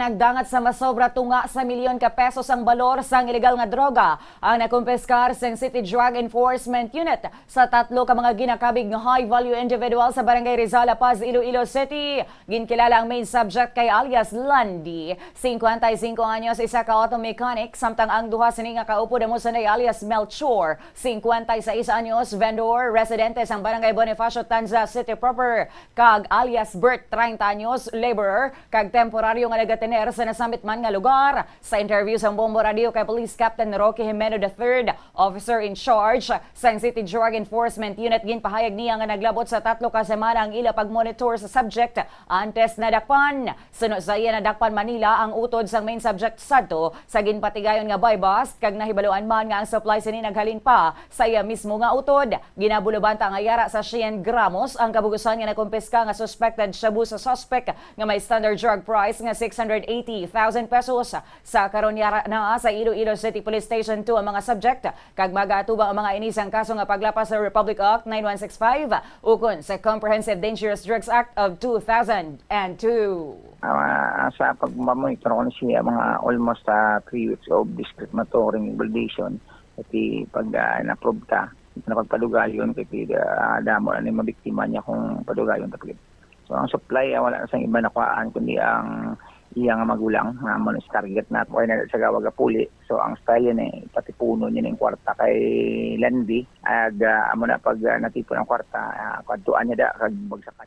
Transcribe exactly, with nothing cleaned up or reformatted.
Nagdangat sa masobra tunga sa milyon ka pesos ang balor sang ilegal nga droga ang nakumpiskar sang City Drug Enforcement Unit sa tatlo ka mga ginakabig nga high-value individual sa Barangay Rizal, La Paz, Iloilo City. Ginkilala ang main subject kay alias Landy, singkwenta y singko anyos, isa ka auto mechanic, samtang ang duha sini nga kaupod amo sanay alias Melchor, singkwenta y seis anyos, vendor, residente sang Barangay Bonifacio, Tanza City proper, kag alias Bert, treinta anyos, laborer, kag temporaryo nga nagatener sa nasamit man nga lugar. Sa interview sang Bombo Radio kay Police Captain Rocky Jimeno the third, officer in charge sang City Drug Enforcement Unit, ginpahayag niya nga naglabot sa tatlo ka semana ang ila pagmonitor sa subject antes nadakpan. Suno sa iya, nadakpan man nila ang utod sang main subject sadto sa ginpatigayon nga buy-bust, kag nahibaluan man nga ang supply sini naghalin pa sa iya mismo nga utod. Ginabulubanta nga yara sa syen gramos ang kabug-usan nga nakumpiska nga suspected shabu sa suspect nga may standard drug price nga six hundred eighty thousand pesos. Sa karon, yara na sa Iloilo City Police Station two ang mga subject, kag magaatubang ang mga ini sang kaso nga paglapas sa Republic Act nine one six five ukon sa Comprehensive Dangerous Drugs Act of two thousand and two. Ah, sa pagmamonitor ko na siya, mga almost, ah, three weeks of discreet monitoring, evaluation, pati pag, ah, na-approve ta, na pagpadugayon, kay, ah, damo na ni mabiktima niya kung padugayon ta pagid. So, ang supply, ah, wala na sang iba nakuhaan, kundi ang iya nga magulang, nga amo na sa target na, kaya na sa gawag puli. So, ang style niya, eh, patipunon niya ning kwarta kay Landy. Ag, ah, amo na pag, ah, natipon ang kwarta, ah, kadtuan niya da, kag bagsakan.